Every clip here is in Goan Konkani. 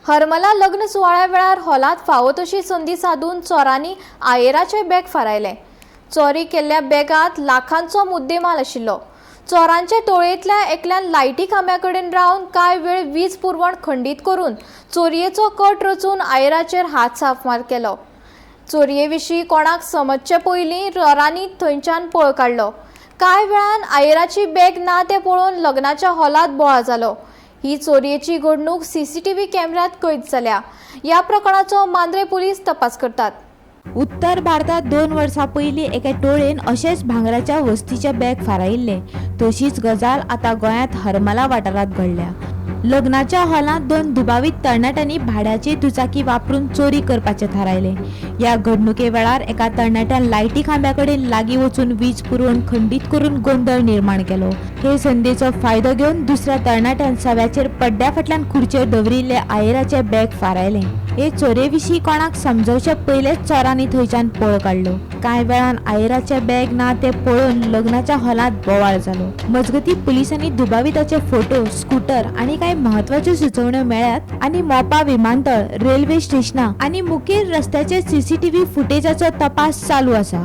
हरमला लग्न सुवाळ्या वेळार हॉलांत फावो तशी संदी सादून चोरांनी आयेराचें बॅग फारायलें. चोरी केल्ल्या बॅगांत लाखांचो मुद्देमाल आशिल्लो. चोरांचे टोळयेंतल्या एकल्यान लायटी खांब्या कडेन रावन कांय वेळ वीज पुरवण खंडीत करून चोरयेचो कट रचून आयेराचेर हात साफ मार केलो. चोरये विशीं कोणाक समजचे पयलीं चोरांनी थंयच्यान पळ काडलो. कांय वेळान आयेराची बॅग ना तें पळोवन लग्नाच्या हॉलांत बोवाळ जालो. ही चोरयेची घडणूक सीसीटीव्ही कॅमेऱ्यांत कैद जाल्या. ह्या प्रकरणाचो मांद्रे पुलीस तपास करतात. उत्तर भारतात 2 वर्सां पयलीं एके टोळयेन अशेंच भांगराच्या वस्तीचे बॅग फारायिल्ले. तशीच गजाल आतां गोंयांत हरमला वाठारांत घडल्या. लग्नाच्या हॉलांत 2 दुबावीत तरणाट्यांनी भाड्याची दुचाकी वापरून चोरी करपाचें थारायलें. ह्या घडणुके वेळार एका तरणाट्यान लायटी खांब्या कडेन लागीं वचून वीज पुरवण खंडीत करून गोंदळ निर्माण केलो. हे संदीचो फायदो घेवन दुसऱ्या तरणाट्यान सव्याचेर पड्ड्या फाटल्यान खुर्चेर दवरिल्ले आयेराचे बॅग फारायलें. हे चोरये विशीं कोणाक समजवचे पयलेच चोरांनी थंयच्यान पळ काडलो. कांय वेळान आयेराचे बॅग ना तें पळोवन लग्नाच्या हॉलांत बोवाळ जालो. मजगतीं पुलिसांनी दुबाविताचे फोटो, स्कूटर आनी कांय म्हत्वाच्यो सुचोवण्यो मेळ्ळ्यात आनी मोपा विमानतळ, रेल्वे स्टेशनां आनी मुखेल रस्त्याचे सीसीटीव्ही फुटेजाचो तपास चालू आसा.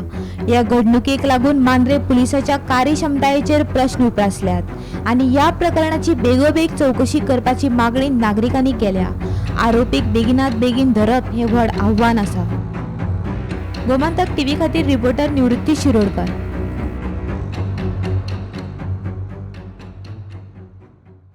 ह्या घडणुकेक लागून मांद्रे पुलिसाच्या कार्यक्षमतायेचेर प्रश्न उप्रासल्यात आनी ह्या प्रकरणाची बेगोबेग चवकशी करपाची मागणी नागरिकांनी केल्या. आरोपीक बेगिनात बेगीन धरप हें व्हड आव्हान आसा. गोमंतक टीव्ही खातीर रिपोर्टर निवृत्ती शिरोडकर.